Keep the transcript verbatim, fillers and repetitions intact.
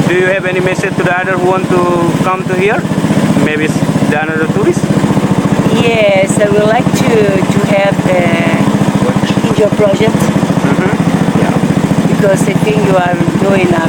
Do you have any message to the other who want to come to here? Maybe s- the another tourist? Yes, I would like to to have uh, in your project Mm-hmm. because I think you are doing a